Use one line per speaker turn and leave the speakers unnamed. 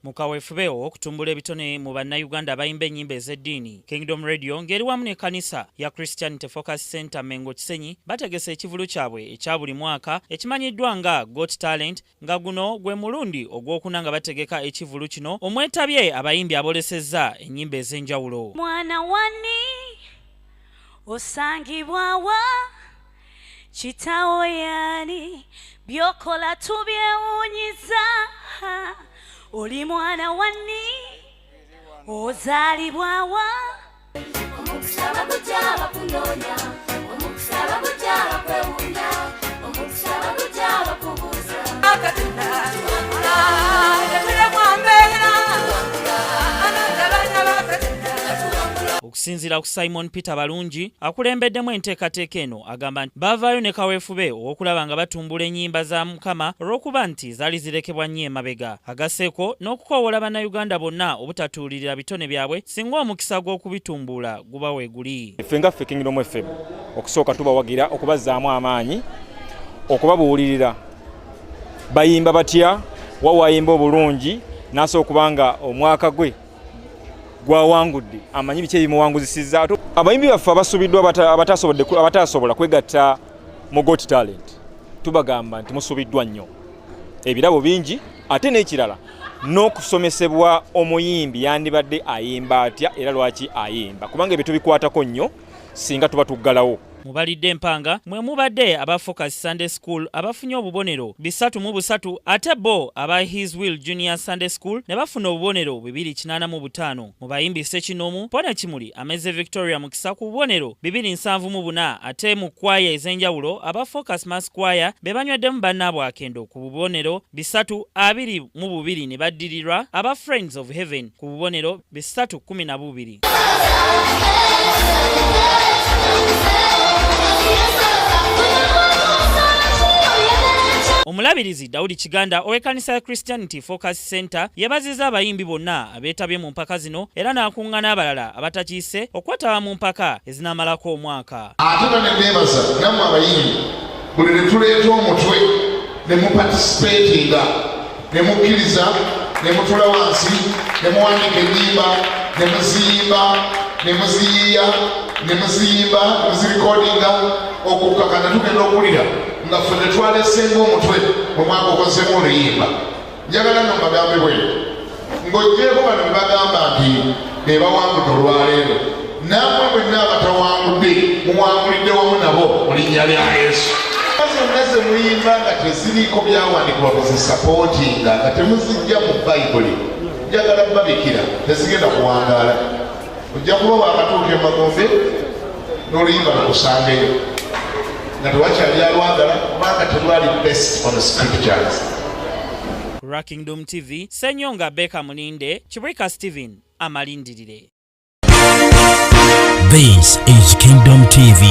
Mu kaweefube ow'okutumbula ebitone mu Bannayuganda abayimba ennyimba ez'eddiini, Kingdom Radio ng'eri wamu n'ekkanisa ya Christianity Focus Centre Mengo Kisenyi bategese ekivulu kyabwe ekya buli mwaka ekimanyiddwa nga Got Talent, nga guno gwe mulundi ogwokuna nga bategeka ekivulu kino omwetabye abayimbi aboolesezza ennyimba ez'enjawulo.
Mwana wani, osangibwa wa, kitawo yani, byokola tubyewunyiza. Oli mwana wani, ozaalibwa wa.
Omukisa bagujja bakunoonya, omukisa bagujja bakwewunya, omukisa bagujja bakubuuza.
Okusinziira ku Simon Peter Balungi akulembeddemu enteekateeka eno, agamba nti baavaayo ne kaweefube ow'okulaba nga batumbula ennyimba za Mukama olw'okuba nti zaali zirekebwa nnyo emabega. Agasseeko n'okukoowoola Bannayuganda bonna obutatuulirira bitone byabwe singa omukisa gw'okubitumbula guba weeguli.
Ffe nga ffe Kingdom FM okusooka tubawagira okubazzaamu amaanyi, okubabuulirira bayimba batya, wa wayimba obulungi, n'asobola okuba nga omwaka gwe gwawangudde amanyi biki ebimuwanguzisizza. Abayimbi baffe abasubiddwa abatasobola kwegatta mu Got Talent, tubagamba nti musubiddwa nnyo, ebirabo bingi, ate n'ekirala n'okusomesebwa omuyimbi yandibadde ayimba atya era lwaki ayimba, kubanga ebyo tubikwatako nnyo singa tuba tuggalawo.
Mubalidde empanga mwe mubadde aba Focus Sunday School abafunye obubonero 303, ate bo aba His Will Junior Sunday School ne bafuna obubonero 285. Mu bayimbi ssekinoomu, Pone Kimuli ameze Victoria Mukisa ku bubonero 274, ate mu kwaya ez'enjawulo aba Focus Mass Choir be banyweddemu bannaabwe akendo ku bubonero 322, ne baddirirwa aba Friends of Heaven ku bubonero 312. Omulabirizi Daudi Kiganda ow'ekkanisa ya Christianity Focus Center yeebazizza abayimbi bonna abeetabye mu mpaka zino era n'akunga n'abalala abatakiise okwetaba mu mpaka ezinaamalako omwaka.
Ate era neneebaza nammwe abayimbi, buli lwe tuleeta omutwe ne muparticipatinga, ne mukkiriza ne mutula wansi ne muwandiika ennyimba ne muziyimba ne muziyiiya ne muziyimba ne muzirecordinga, okukkakana tugenda okuwulira nga ffe ne twalesenga omutwe mu mwaka okozemu oluyimba. Njagala nno mbagambe bwe ng'oggyeeko bano be bagamba nti be bawangudde olwaleero, nammwe mwenna abatawangudde muwangulidde wamu nabo mu linnya lya Yesu. Zonna ze muyimba nga teziriiko byawandiikibwa buzisupportinga, nga temuzijja mu Bayibuli, njagala babikira tezigenda kuwangaala. Ojja kuba wakatuuka emagombe n'oluyimba lukusangeyo nga tewakyali alwagala kubanga telwali based on scriptures.
Ku Kingdom TV, Ssenyonga Beka Mulinde, Kibwika Steven amalindirire.
This is Kingdom TV.